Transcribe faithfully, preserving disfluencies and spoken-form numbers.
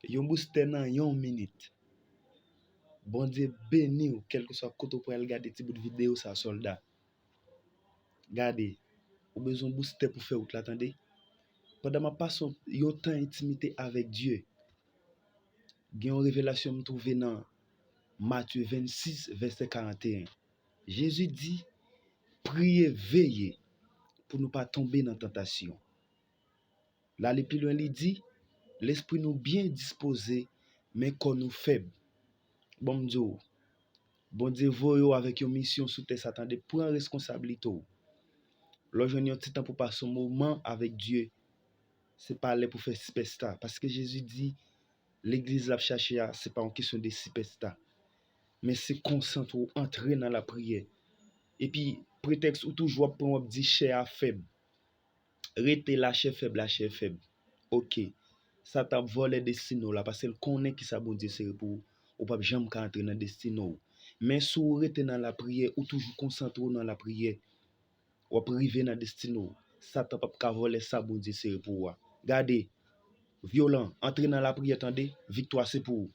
Yon boustè nan yon minit. Bondye beni w, kèlkeswa kote w pral gade ti bout videyo sa, sòlda. Gade, ou bezwen boustè pou fè wout la, tande. Pandan m ap pase yon, yon tan entimite avèk Dye, gen yon revelasyon m twouve nan Matye vennsis, vèsè karanteyen. Jezi di, priye, veye, pou nou pa tonbe nan tantasyon. L ale pi lwen, li di, lespri nou byen dispoze, men kò nou fèb. Bon, m di w, Bondye voye w avèk yon misyon sou tè sa, tande, pran reskonsablite w. Lè w jwenn yon ti tan pou pase yon moman avèk Dye, se pa lè pou fè sipèsta, paske Jezi di, legliz l ap chache a, se pa yon kesyon de sipèsta, men se konsantre w, antre nan lapriyè. Epi, pretèks ou toujou ap pran, w ap di chè a fèb. Rete, lachè fèb, lachè fèb. Oke. Satan ap vòlè destine w la, paske l konnen kisa Bondye sere pou ou. Ou p ap janm ka antre nan destine w. Men si w rete nan lapriyè, ou toujou konsantre w nan lapriyè, w ap rive nan destine w. Satan p ap ka vòlè sa Bondye sere pou ou a. Gade, vyolan, antre nan lapriyè, tande, viktwa se pou ou.